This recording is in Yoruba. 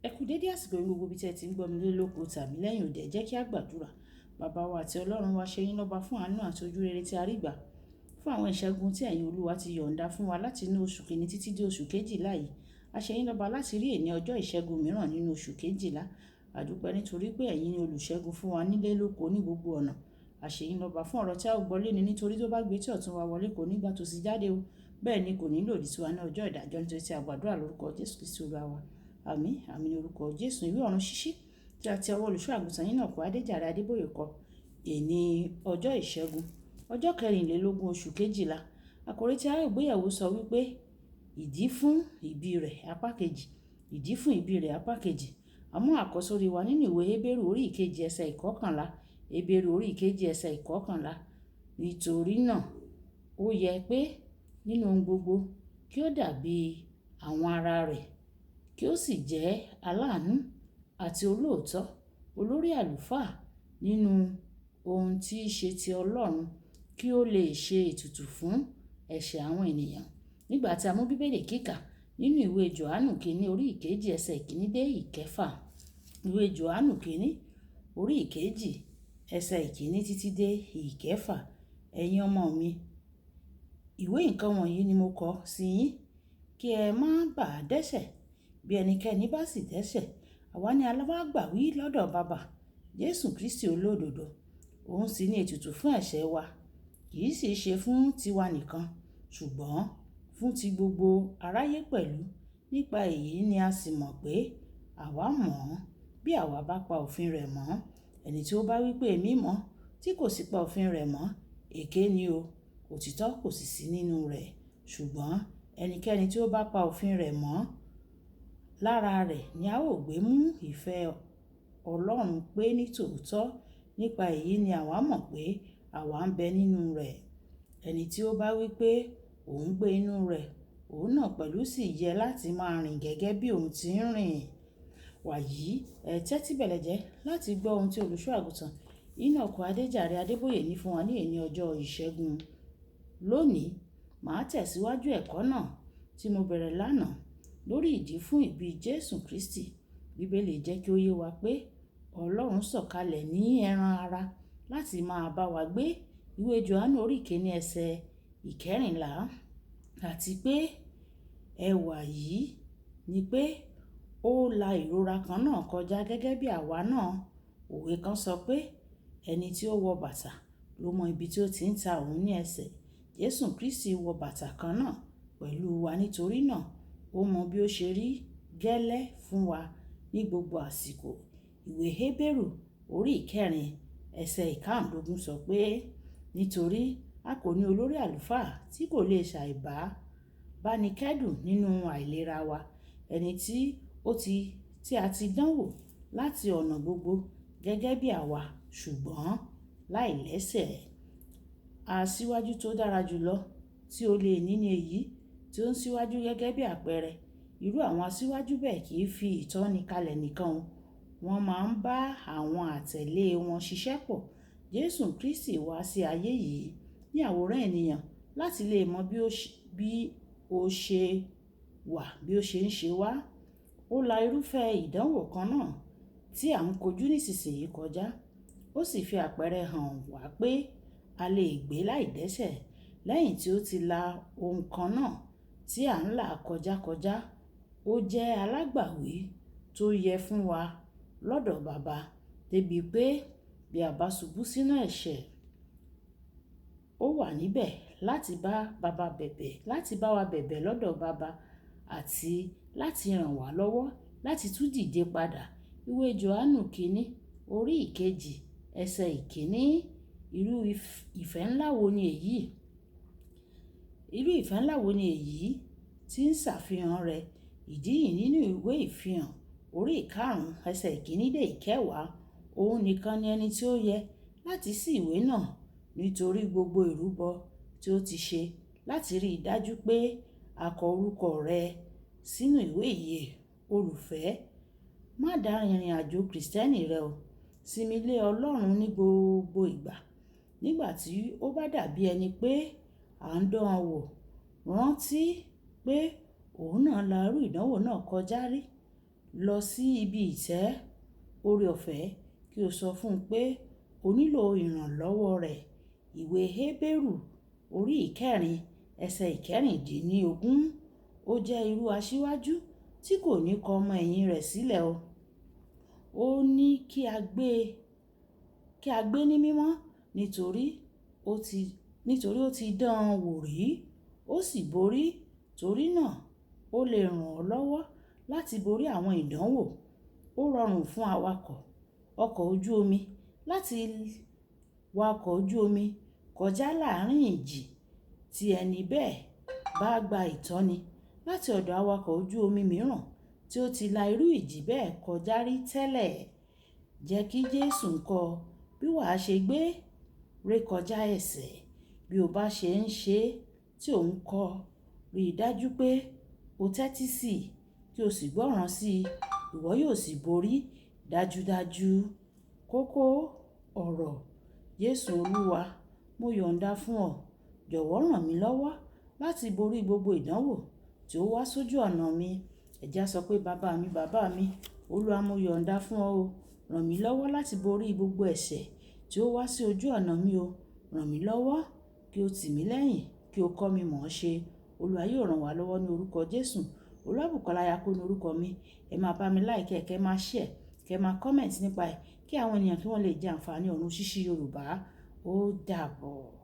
Ẹ kú dédé àsìkò yìí gbogbo ibi tí ẹ ti ń gbọ́ mi lé lóko tàbí lẹ́yìn òde. Ẹ jẹ́ kí a gbàdúrà. Bàbá wa àti Ọlọ́run wa, ṣe yín lọ́ba fún àánú àti ojú rere tí a rí gbà. Fún àwọn ìṣẹ́gun tí ẹ̀yin Olúwa ti yọ̀ǹda fún wa láti inú oṣù kìíní títí dé oṣù kejìlá yìí. A ṣe yín lọ́ba láti rí èní ọjọ́ ìṣẹ́gun mìíràn nínú oṣù kejìlá. A dúpẹ́ nítorí pé ẹ̀yin ni olùṣẹ́gun fún wa nílé lóko ní gbogbo ọ̀nà. A ṣe yín lọ́ba fún ọ̀rọ̀ tí a ó gbọ́ léni nítorí tó bá gbé tí ọ̀tún wa wọlé kò ní gbà tó sì jáde o. Bẹ́ẹ̀ ni kò ní lòdì sí wa ní ọjọ́ ìdájọ́ nítorí tí a gbàdúrà lórúkọ Jésù Kristi Olúwa wa. Àmín, àmín ní orúkọ Jésù. Ìwé ọ̀run ṣíṣí tí a ti ọwọ́ olùṣọ́ àgùntàn yín kọ́ Adéjàre Adébóyè kọ. Èní ọjọ́ ìṣẹ́gun, ọjọ́ kẹrìnlélógún oṣù kejìlá. Àkòrí tí a ó gbéyẹ̀wò sọ wípé ìdí fún ìbí rẹ̀ apá kejì. Ìdí fún ìbí rẹ̀ apá kejì. A mú àkọ́sórí wa nínú ìwé Hébérù orí ìkejì ẹsẹ̀ ìkọkànlá. Hébérù orí ìkejì ẹsẹ̀ ìkọkànlá. Nítorí náà, ó yẹ pé nínú ohun gbogbo kí ó dàbí àwọn ará rẹ̀, kí ó sì jẹ́ aláàánú àti olóòótọ́, olórí àlùfáà nínú ohun tí í ṣe ti Ọlọ́run, kí ó lè ṣe ètùtù fún ẹ̀ṣẹ̀ àwọn ènìyàn. Nígbà tí a mú Bíbélì kíkà nínú ìwé Jòhánù kìíní orí ìkejì ẹsẹ̀ ìkíní dé ìkẹfà. Ìwé Jòhánù kìíní orí ìkejì ẹsẹ̀ ìkíní títí dé ìkẹfà. Ẹ̀yin ọmọ mi, ìwé nǹkan wọ̀nyí ni mo kọ sí yín kí ẹ má bà á dẹ́ṣẹ̀. Bí ẹnikẹ́ni bá sì dẹ́ṣẹ̀, àwa ní alágbàwí lọ́dọ̀ Baba, Jésù Kristi olódodo. Òun sì ní ètùtù fún ẹ̀ṣẹ̀ wa, kì í sì ṣe fún tiwa nìkan, ṣùgbọ́n fún ti gbogbo aráyé pẹ̀lú. Nípa èyí ni a sì mọ̀ pé àwa mọ̀ ọ́n bí àwa bá pa òfin rẹ̀ mọ́. Ẹni tí ó bá wí pé èmi mọ̀ tí kò sì pa òfin rẹ̀ mọ́, èké ni o, òtítọ́ kò sì sí nínú rẹ̀. Ṣùgbọ́n ẹnikẹ́ni tí ó bá pa òfin rẹ̀ mọ́, lára rẹ̀ ni a ó gbé mú ìfẹ́ Ọlọ́run pé ní tòótọ́. Nípa èyí ni àwa mọ̀ pé àwa ń bẹ nínú rẹ̀. Ẹni tí ó bá wí pé òun gbé inú rẹ̀, òun náà pẹ̀lú sì yẹ láti máa rìn gẹ́gẹ́ bí òun ti ń rìn. Wàyí, ẹ tẹ́tí bẹ̀lẹ̀jẹ́ láti gbọ́ ohun tí olùṣọ́ àgùntàn Enoch Adéjàre Adébóyè ní fún wa ní èní ọjọ́ ìṣẹ́gun. Lónìí, màá tẹ̀síwájú ẹ̀kọ́ náà tí mo bẹ̀rẹ̀ lánàá lórí ìdí fún ìbí Jésù Kristi. Bíbélì jẹ́ kí ó yé wa pé Ọlọ́run sọ̀kalẹ̀ ní ẹran ara láti máa bá wa gbé. Ìwé Jòhánù orí ìkíní ẹsẹ̀ ìkẹrìnlá. Àti pé ẹwà yìí ni pé ó la ìrora kan náà kọjá gẹ́gẹ́ bí àwa náà. Òwe kan sọ pé ẹni tí ó wọ bàtà ló mọ ibi tí ó ti ń ta òun ní ẹsẹ̀. Jésù Kristi wọ bàtà kan náà pẹ̀lú wa, nítorí náà ó mọ bí ó ṣe rí gẹ́lẹ́ fún wa ní gbogbo àsìkò. Ìwé Hébérù orí ìkẹrin ẹsẹ̀ ìkáàndógún sọ pé nítorí a kò ní olórí àlùfáà tí kò lè ṣàìbá báni kẹ́dùn nínú àìlera wa, ẹni tí ó ti tí a ti dánwò láti ọ̀nà gbogbo gẹ́gẹ́ bí àwa, ṣùgbọ́n láìlẹ́ṣẹ̀. Asíwájú tó dára jùlọ tí ó lè ní ní èyí tí ó ń síwájú gẹ́gẹ́ bí àpẹẹrẹ. Irú àwọn asíwájú bẹ́ẹ̀ kì í fi ìtọ́ni kalẹ̀ nìkan o. Wọ́n máa ń bá àwọn àtẹ̀lé wọn ṣiṣẹ́ pọ̀. Jésù Kristi wá sí ayé yìí ní àwòrán ènìyàn láti lè mọ bí ó ṣe wà, bí ó ṣe ń ṣe wá. Ó la irúfẹ́ ìdánwò kan náà tí à ń kojú nísinsìnyí kọjá. Ó sì fi àpẹẹrẹ hàn wá pé a lè gbé láìdẹ́ṣẹ̀ lẹ́yìn tí ó ti la ohun kan náà tí à ń là kọjá kọjá. Ó jẹ́ alágbàwí tó yẹ fún wa lọ́dọ̀ Baba débi pé bí a bá ṣubú sínú ẹ̀ṣẹ̀, ó wà níbẹ̀ láti bá baba bẹ̀bẹ̀, láti bá wa bẹ̀bẹ̀ lọ́dọ̀ Baba àti láti ràn wá lọ́wọ́ láti tún dìde padà. Ìwé Jòhánù kìíní orí ìkejì ẹsẹ̀ ìkíní. Irú ìfẹ́ ńlá wo ni èyí? Irú ìfẹ́ ńlá wo ni èyí tí ń ṣàfihàn rẹ̀? Ìdí yìí nínú ìwé ìfihàn orí ìkarùn-ún ẹsẹ̀ ìkíní dé ìkẹwàá. Òun nìkan ni ẹni tí ó yẹ láti ṣí ìwé náà nítorí gbogbo ìrúbọ tí ó ti ṣe láti rí i dájú pé a kọ orúkọ rẹ̀ sínú ìwé ìyè. Olùfẹ́, má dá ìrìnàjò Kristẹni rẹ o. Sinmi lé Ọlọ́run ní gbogbo ìgbà. Nígbà tí ó bá dàbí ẹni pé à ń dán an wò, rántí pé òun náà la irú ìdánwò náà kọjá rí. Lọ sí ibi ìtẹ́ oore-ọ̀fẹ́ kí o sọ fún un pé o nílò ìrànlọ́wọ́ rẹ̀. Ìwé Hébérù orí 4 ẹsẹ̀ 16. Ó jẹ́ irú asíwájú tí kò ní kọ ọmọ ẹ̀yìn rẹ̀ sílẹ̀ o. Ó ní kí a gbé ní mímọ́ nítorí ó ti dán an wò rí, ó sì borí. Torí náà ó lè ràn ọ́ lọ́wọ́ láti borí àwọn ìdánwò. Ó rọrùn fún awakọ̀ ọkọ̀ ojú omi láti wa ọkọ̀ ojú omi kọjá láàárín ìjì tí ẹni bẹ́ẹ̀ bá gba ìtọ́ni láti ọ̀dọ̀ awakọ̀ ojú omi mìíràn tí ó ti la irú ìjì bẹ́ẹ̀ kọjá rí tẹ́lẹ̀. Jẹ́ kí Jésù kọ́ ọ bí wà á ṣe gbé rékọjá ẹ̀ṣẹ̀. Bí o bá ṣe ń ṣe tí ò ń kọ́, rí i dájú pé o tẹ́tí sí i kí o sì gbọ́ràn sí i. Ìwọ yóò sì borí dájúdájú. Kókó ọ̀rọ̀ Jésù Olúwa, mo yọ̀nda fún ọ. Jọ̀wọ́ ràn mí lọ́wọ́ láti borí gbogbo ìdánwò tí ó wá sójú ọ̀nà mi. Ẹ jẹ́ á sọ pé bàbá mi, bàbá mi, Olúwa mo yọ̀nda fún ọ o. Ràn mí lọ́wọ́ láti borí gbogbo ẹ̀ṣẹ̀ tí ó wá sí ojú ọ̀nà mi o. Ràn mí lọ́wọ́ kí o tì mí lẹ́yìn, kí o kọ́ mi mọ̀ ọ́n ṣe. Olúwa yóò ràn wá lọ́wọ́ ní orúkọ Jésù. Olúwabùkọ́lá Ayako ní orúkọ mi. Ẹ máa bá mi like, kẹ́ máa share, kẹ́ máa comment nípa ẹ̀ kí àwọn ènìyàn kí wọ́n lè jẹ àǹfààní ọ̀run ṣíṣí Yorùbá. Ó dàbọ̀.